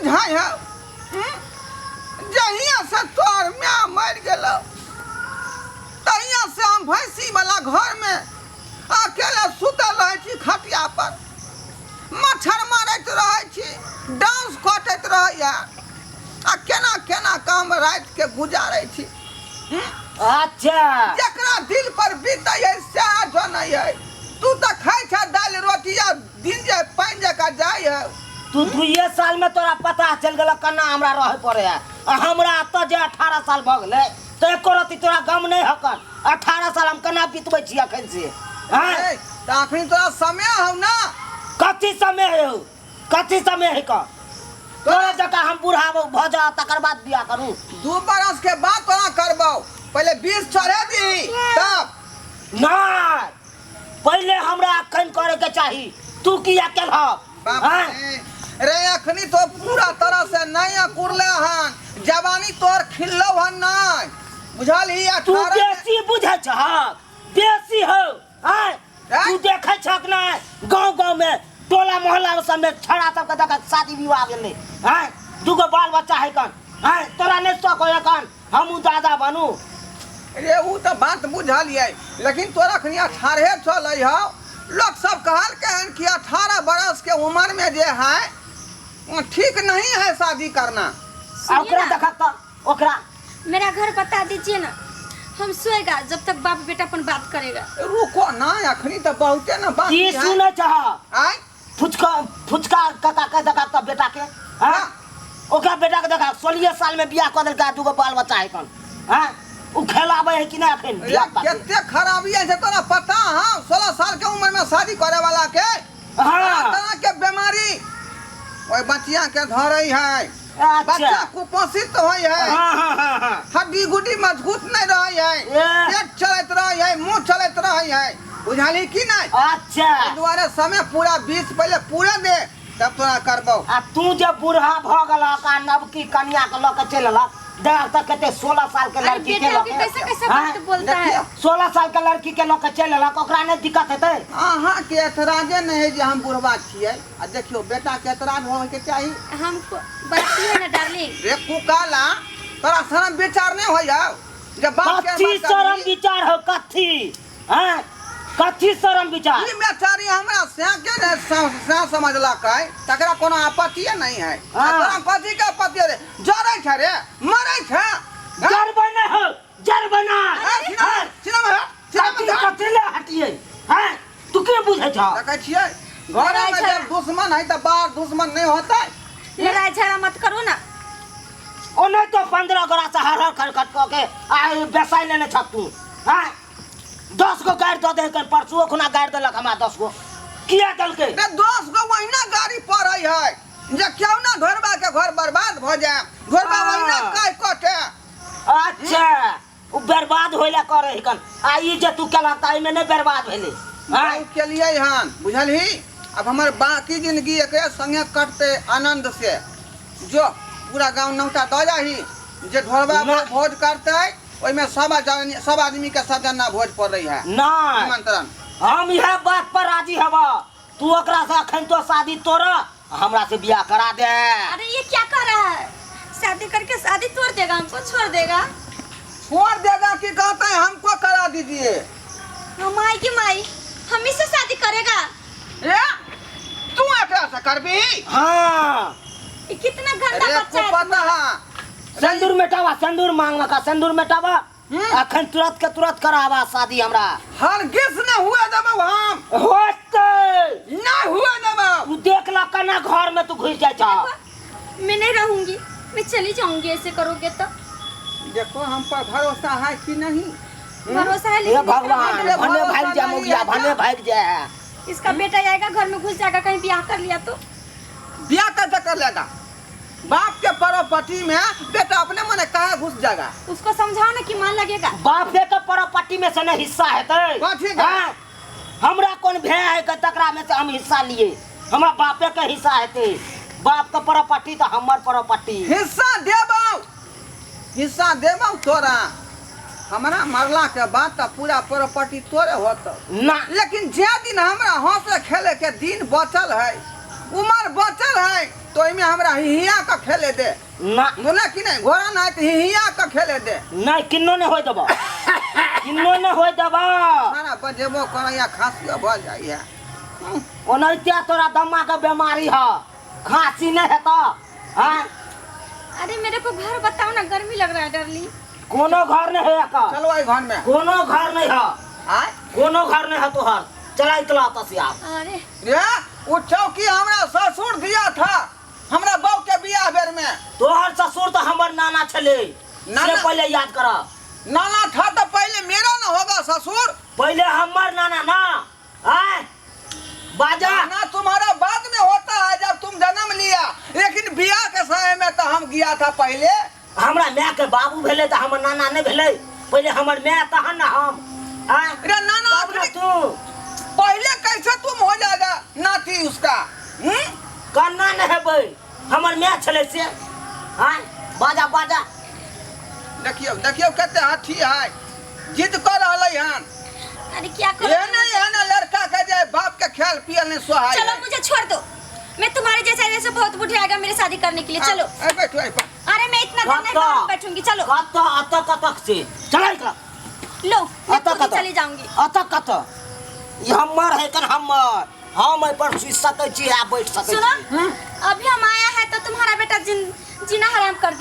बुझाइ है हम्म? जहिया से तोहर माय मरि गेलौ तहिया से हम भैंसी वाला घर में अकेले सुतल रहै छी खटिया पर मच्छर मारैत रहै छी डांस कटैत रहैया आ केना केना काम राति के गुजारै छी अच्छा जकरा दिल पर बीतै है सएह जनै है तू तऽ खाइ छ दालि रोटी आ दिन जे पानि जकाँ जाइ है तू दुइये साल में तोरा पता चल गेल केना हमरा रहे पड़े है आ हमरा एतऽ जे 18 साल भऽ गेलै तऽ एको रत्ती तोरा गम नहि हकन 18 साल हम केना बितबै छी अखन से आँय? ए, तऽ अखनी तोरा समय हौ ना कथी समय है हौ? कथी समय है का तोरा जकाँ हम बूढ़ा भऽ जा तकर बाद बियाह करू 2 बरस के बाद तोरा करबौ पहिले 20 चढ़े दी तब। नहीं, पहिले हमरा अखन करे के चाही, तू किया केलहक? बाप आँय? रे, रे अखनी तो पूरा तरह से नहीं अकुरले हन, जवानी तोर खिललो हन नहीं, बुझल ही? तू 18 में- बेसी बुझै छहक, बेसी हो आँय? आँय? तू देखै छहक नहि गाँव गाँव में टोला मोहल्ला सब में छड़ा सबके देख शादी विवाह भेलै आँय, दूगो बाल बच्चा है कन आँय, तोरा नहि शौक होय कन हमहूँ दादा बनू? रे उ तऽ बात बुझलियै, लेकिन तोरा अखनी 18 चलै हौ। लोग सब कहलकै हन कि 18 बरस के उम्र में जे है वो ठीक नहीं है शादी करना। आ ओकरा देखक तऽ ओकरा मेरा घर बता दीजिए ना, हम सोएगा जब तक बाप बेटा अपन बात करेगा। रुको ना, अखनी तऽ बहुते ना बाकी की है। सुनै छह? आँय? फुचका फुचका काका के देखा तऽ बेटा के हाँ, ओकरा बेटा के देखा, 16 साल में बियाह कऽ देलकै आ दूगो बाल बच्चा है कन हाँ, उ खेलाबै है कि नहि अखन रे धिया पुता के? कते खराबी है से तोरा पता हौ? 16 साल के उम्र में शादी करे वाला के तरह तरह के बीमारी ओहि बच्चिया के धरै है। बच्चा कुपोषित होइ है। हाँ हाँ हाँ हाँ हड्डी गुड्डी मजबूत नहीं रहे है। ए। पेट चलैत रहे है, मुंह चलैत रहे है, बुझाली की नहीं? अच्छा। एहि दुआरे समय पूरा 20 पहिले पूरे दे, तब तोरा करबौ। आ तू जे बूढ़ा भऽ गेलक आ नवकी कनिया के लऽ के चलि एलक, देख तऽ कते 16 साल के अरे लड़की के बेटा लऽ के के कैसे कैसे हाँ? बात बोलता है। देखियौ। 16 साल के लड़की के लऽ के चलि एलक, ओकरा नहि दिक्कत हेतै? अहाँके एतराजे नहि है जे हम बुढ़वा छियै आ देखियौ बेटा के एतराज होबे के चाही। हमको बच्ची है ना डार्लिंग। रे कुकाला, तोरा शरम विचार नहीं होइया जे बाप के कथी बात शरम करबी? विचार हो कथी हैं, कथी शरम विचार? ई बेचारी हमरा सैं के ने सैं समझलक है, तकरा कोनो आपत्तिये नहीं है। आ तोरा कथी के आपत्ति रे? जरै छै रे, मरै छै हैं? जरबै नहि हो, जरबै नहि। ए, सीना में, सीना में हट, सीना में कथी हट। कथी ले हटियै हैं? तू के बुझै छह? देखै छियै घरे में जब दुश्मन है तऽ बाहर दुश्मन नहीं होतै। लड़ाई झगड़ा मत करो ना। ओने तो 15 गोरा से हर हर खटखट कऽ के आ बेसाइ लेने छह तू हैं, 10 गो गाड़ि दऽ दे, परसुओ खुना गाड़ि देलक हमरा 10 गो, किया देलकै? रे 10 गो वहिना गाड़ी पड़ै है जे क्यों ना घरबा के घर बर्बाद भऽ जाए, घरबा वहिना काय कटे। अच्छा, उ बर्बाद होइला करे हकन आ ई जे तू केलहक तऽ एहिमे नहि बर्बाद भेलै आँय? हम केलियै हन, बुझलही? अब हमर बाकी जिंदगी एकरे संगे कटते आनंद से। जो पूरा गांव नौटा दऽ जाही जे ढोरबा ना। भोज करतै, ओहिमे सब सब आदमी के सजना भोज पड़ै है। नहि। निमंत्रण। हम इएह बात पर राजी हब, तू ओकरा से अखन तो शादी तोड़, हमरा से बियाह करा दे। अरे ये क्या कर रहा है? शादी करके शादी तोड़ देगा, हमको छोड़ देगा। छोड़ देगा कि कहता है हमको करा दीजिए। हाँ, माई की माई, हम ही से शादी करेगा। ए, तू एकरा से करबी? हाँ। ये कितना गंदा अरे बच्चा है को पता तुम्हारा। है। सिंदूर मेटावा, सिंदूर मांग का सिंदूर मेटावा। अखन तुरंत के तुरंत करावा शादी हमरा। हरगिज न हुए देबौ हम। होतै। न हुए देबौ। तू देख ल केना घर में तू घुस जाइ छह। देखो, मैं नहीं रहूंगी, मैं चली जाऊंगी ऐसे करोगे तो। देखो हम पर भरोसा है कि नहीं? भरोसा है हे लेकिन भगवान, अरे भने भरोसा भागि जा नहीं मोगिया, है भने क्या? भागि जा। इसका बेटा आएगा घर में घुस जाएगा, कहीं ब्याह कर लिया तो। ब्याह कैसे कर लेगा? बाप के प्रॉपर्टी में बेटा अपने मने कहाँ घुस जाएगा? उसको समझाओ ना कि मान लगेगा। बापे के प्रॉपर्टी में से नहीं हिस्सा हेतै। कथी के? हाँ? हमरा कोन भे है के तकरा में से हम हिस्सा लिए? हमरा बापे के हिस्सा हेतै। बाप के प्रॉपर्टी तऽ हमर प्रॉपर्टी। हिस्सा देबौ, हिस्सा देबौ तोरा। हमरा मरला के बाद तऽ पूरा प्रॉपर्टी तोरे होतौ। ना। लेकिन जे दिन हमरा हंसे खेले के दिन बचल है, उम्र बचल है, तो ओहिमे हमरा हिया के खेले दे। ना। बोला कि नहीं घोड़ा ना है तो हिया के खेले दे। नहीं, किन्नो नहीं होय देबो, किन्नो नहीं होय देबो। खाना बजेबो करैया, खांसियो भऽ जाइए। ओनाहिते तोरा दम्मा के बीमारी है, खांसी नहीं हेतौ। हाँ। अरे मेरे को घर बताओ ना, गर्मी लग रहा है डार्लिंग। कोनो घर नहीं है एकर। चलो आई घर में। कोनो घर नहीं है। आय। कोनो घर नहीं है तोहर। चला इतला तसिया। अरे रे वो चौकी हमरा ससुर दिया था हमरा बहू के बियाह बेर में। तोहर ससुर तो हमर नाना छले। नाना? से पहले याद कर। नाना था तो पहले मेरा ना होगा ससुर। पहले हमर नाना ना। आय बाजा। नाना तुम्हारा बाद में होता है जब तुम जन्म लिया, लेकिन बियाह के समय में तो हम गया था पहले। हमरा माय के बाबू भेले तो हमर नाना नहीं भेले, पहले हमर माय तहन ना हम। आय अरे नाना तब ना अपने तू पहले कैसे तुम हो जाएगा नाती उसका? कन्ना नहीं हेबै, हमर माय छले से। आय बाजा बाजा। देखियो देखियो कते हाथी है, जिद कर रहलै हन। अरे क्या करो? ये नहीं है ना लड़का के जे बाप के ख्याल पियल नहीं सोहाय। चलो मुझे छोड़ दो, मैं तुम्हारे जैसा जैसे बहुत बूढ़े आएगा मेरे शादी करने के लिए। चलो। आ, बैठो आई पर। अरे मैं इतना दिन नहीं कत्ता? बाहर बैठूंगी। चलो। कत अत कतक से चला इकरा। लो मैं अत खुद ही कत चली जाऊंगी। अत कत ई हमर है कन हमर, हम एहि पर सुति सकै छी आ बैठ सकै सुनो छी। अभी हम आया है तो तुम्हारा बेटा जीना हराम कर दिया।